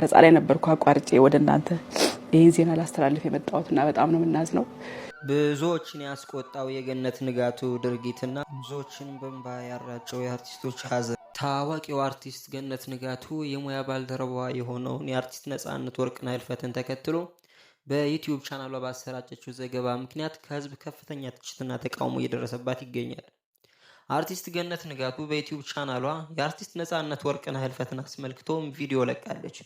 ቀረጻ ላይ ነበርኩ፣ አቋርጬ ወደ እናንተ ይህን ዜና ላስተላልፍ የመጣሁት እና በጣም ነው የምናዝነው። ብዙዎችን ያስቆጣው የገነት ንጋቱ ድርጊትና ብዙዎችን በእንባ ያራጨው የአርቲስቶች ሀዘን። ታዋቂው አርቲስት ገነት ንጋቱ የሙያ ባልደረባዋ የሆነውን የአርቲስት ነጻነት ወርቅነህ ህልፈትን ተከትሎ በዩቲዩብ ቻናሏ ባሰራጨችው ዘገባ ምክንያት ከህዝብ ከፍተኛ ትችትና ተቃውሞ እየደረሰባት ይገኛል። አርቲስት ገነት ንጋቱ በዩቲዩብ ቻናሏ የአርቲስት ነጻነት ወርቅነህ ህልፈትን አስመልክቶም ቪዲዮ ለቃለች።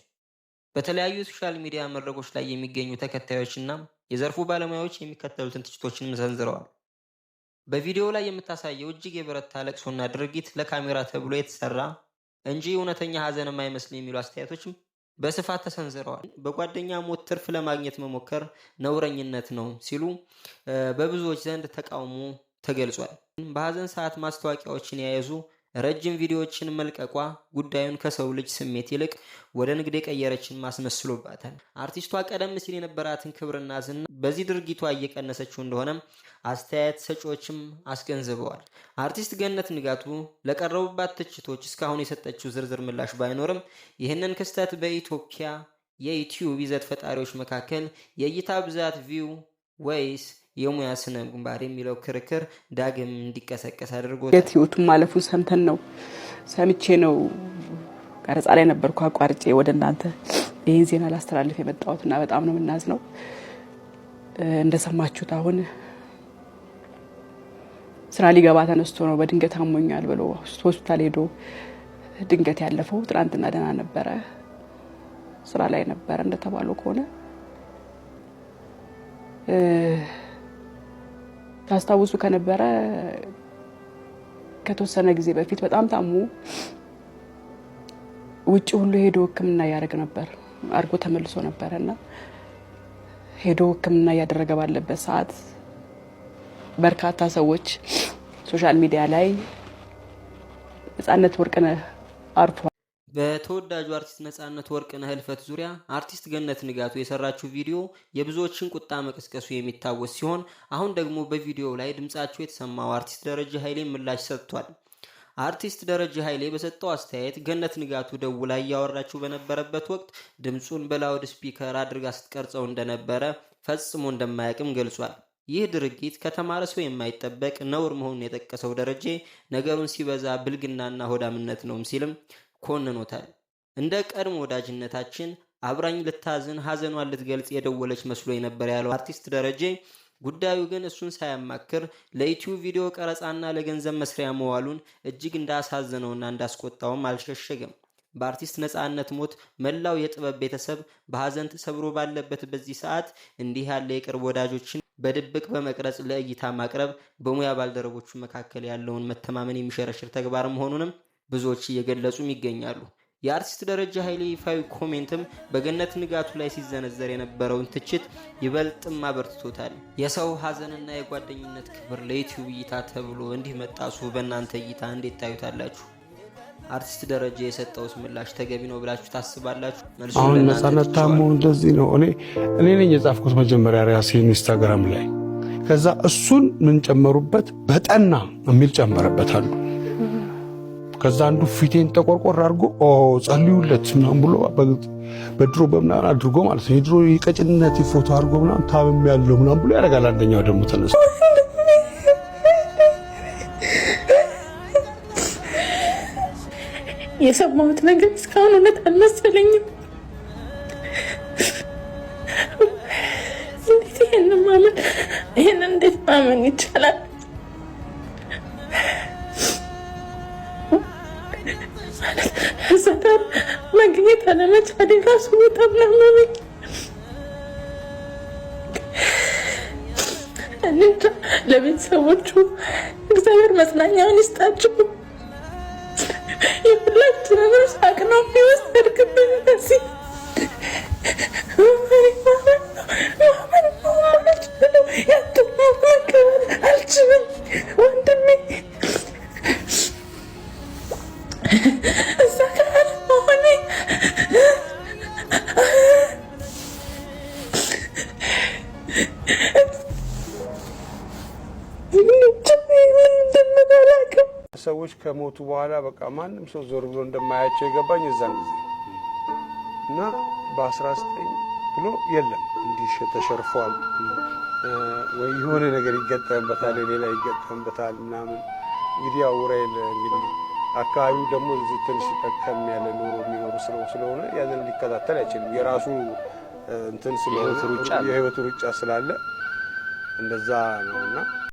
በተለያዩ የ social media መድረኮች ላይ የሚገኙ ተከታዮችና የዘርፉ ባለሙያዎች የሚከተሉትን ትችቶችንም ሰንዝረዋል። በቪዲዮው ላይ የምታሳየው እጅግ የበረታ ለቅሶና ድርጊት ለካሜራ ተብሎ የተሰራ እንጂ እውነተኛ ሀዘንም አይመስልም የሚሉ አስተያየቶችም በስፋት ተሰንዝረዋል። በጓደኛ ሞት ትርፍ ለማግኘት መሞከር ነውረኝነት ነው ሲሉ በብዙዎች ዘንድ ተቃውሞ ተገልጿል። በሀዘን ሰዓት ማስታወቂያዎችን የያዙ ረጅም ቪዲዮዎችን መልቀቋ ጉዳዩን ከሰው ልጅ ስሜት ይልቅ ወደ ንግድ የቀየረችን ማስመስሎባታል። አርቲስቷ ቀደም ሲል የነበራትን ክብርና ዝና በዚህ ድርጊቷ እየቀነሰችው እንደሆነም አስተያየት ሰጪዎችም አስገንዝበዋል። አርቲስት ገነት ንጋቱ ለቀረቡባት ትችቶች እስካሁን የሰጠችው ዝርዝር ምላሽ ባይኖርም ይህንን ክስተት በኢትዮጵያ የዩቲዩብ ይዘት ፈጣሪዎች መካከል የእይታ ብዛት view ወይስ የሙያ ስነ ምግባር የሚለው ክርክር ዳግም እንዲቀሰቀስ አድርጎታል። ህይወቱን ማለፉን ሰምተን ነው ሰምቼ ነው ቀረጻ ላይ ነበርኩ፣ አቋርጬ ወደ እናንተ ይህን ዜና ላስተላልፍ የመጣሁት እና በጣም ነው የምናዝነው። እንደሰማችሁት አሁን ስራ ሊገባ ተነስቶ ነው በድንገት አሞኛል ብሎ ሆስፒታል ሄዶ ድንገት ያለፈው። ትናንትና ደህና ነበረ፣ ስራ ላይ ነበረ እንደተባለው ከሆነ። ታስታውሱ ከነበረ ከተወሰነ ጊዜ በፊት በጣም ታሞ ውጭ ሁሉ ሄዶ ሕክምና እያደረገ ነበር፣ አድርጎ ተመልሶ ነበረ እና ሄዶ ሕክምና እያደረገ ባለበት ሰዓት በርካታ ሰዎች social media ላይ ነጻነት ወርቅነህ አርፏል። በተወዳጁ አርቲስት ነጻነት ወርቅነህ ህልፈት ዙሪያ አርቲስት ገነት ንጋቱ የሰራችው ቪዲዮ የብዙዎችን ቁጣ መቀስቀሱ የሚታወስ ሲሆን አሁን ደግሞ በቪዲዮው ላይ ድምጻቸው የተሰማው አርቲስት ደረጀ ኃይሌ ምላሽ ሰጥቷል። አርቲስት ደረጀ ኃይሌ በሰጠው አስተያየት ገነት ንጋቱ ደውላ እያወራችው በነበረበት ወቅት ድምፁን በ loud speaker አድርጋ ስትቀርጸው እንደነበረ ፈጽሞ እንደማያውቅም ገልጿል። ይህ ድርጊት ከተማረ ሰው የማይጠበቅ ነውር መሆኑን የጠቀሰው ደረጀ ነገሩን ሲበዛ ብልግናና ሆዳምነት ነውም ሲልም ኮንኖታል። እንደ ቀድሞ ወዳጅነታችን አብራኝ ልታዝን ሀዘኗን ልትገልጽ የደወለች መስሎ ነበር ያለው አርቲስት ደረጀ ጉዳዩ ግን እሱን ሳያማክር ለዩቲዩብ ቪዲዮ ቀረጻና ለገንዘብ መስሪያ መዋሉን እጅግ እንዳሳዘነውና እንዳስቆጣውም አልሸሸገም። በአርቲስት ነጻነት ሞት መላው የጥበብ ቤተሰብ በሀዘን ተሰብሮ ባለበት በዚህ ሰዓት እንዲህ ያለ የቅርብ ወዳጆችን በድብቅ በመቅረጽ ለእይታ ማቅረብ በሙያ ባልደረቦቹ መካከል ያለውን መተማመን የሚሸረሽር ተግባር መሆኑንም ብዙዎች እየገለጹም ይገኛሉ። የአርቲስት ደረጀ ኃይሌ ይፋዊ comment ም በገነት ንጋቱ ላይ ሲዘነዘር የነበረውን ትችት ይበልጥም አበርትቶታል። የሰው ሀዘንና የጓደኝነት ክብር ለዩቲዩብ እይታ ተብሎ እንዲህ መጣሱ በእናንተ እይታ እንዴት ታዩታላችሁ? አርቲስት ደረጀ የሰጠውስ ምላሽ ተገቢ ነው ብላችሁ ታስባላችሁ? መልሱን አሁን ለእናንተ ነጻነት ታሞ ትቼዋለሁ። እንደዚህ ነው። እኔ ነኝ የጻፍኩት መጀመሪያ ራሴ ኢንስታግራም ላይ። ከዛ እሱን ምን ጨመሩበት? በጠና የሚል ጨመረበት አሉ። ከዛ አንዱ ፊቴን ጠቆርቆር አድርጎ ኦ ጸልዩለት ምናምን ብሎ በድሮ በምናምን አድርጎ ማለት ነው፣ የድሮ የቀጭንነት ፎቶ አድርጎ ምናምን ታምም ያለው ምናምን ብሎ ያደርጋል። አንደኛው ደግሞ ተነስቶ የሰማሁት ነገር እስካሁን እውነት አልመሰለኝም። እንዴት ይሄንን ማመን ይሄንን እንዴት ማመን ይቻላል? ማለት እዛ ጋር መገኘት አለመቻሌ ራሱ በጣም ነው ያመመኝ። እኔ እንጃ። ለቤተሰቦቹ እግዚአብሔር መጽናኛውን ይስጣችሁ። የሁላችንንም ሳቅ ነው የሚወሰድክብን። በዚህ ማመን ነው አልችልም። ያንተን መቀበል አልችልም ወንድሜ። እዛ ጋር መሆኔ ምን እንደምል አላውቅም። ሰዎች ከሞቱ በኋላ በቃ ማንም ሰው ዞር ብሎ እንደማያቸው የገባኝ እዛን ጊዜ። እና በ19 ብሎ የለም እንዲህ ተሸርፏል ወይ የሆነ ነገር ይገጠምበታል፣ ሌላ ይገጠምበታል ምናምን። እንግዲህ ያው ኡራኤል እንግዲህ አካባቢው ደግሞ እዚህ ትንሽ ጠቀም ያለ ኑሮ የሚኖሩ ስለሆነ ያንን ሊከታተል አይችልም። የራሱ እንትን ስለሆነ፣ የህይወት ሩጫ ስላለ እንደዛ ነው እና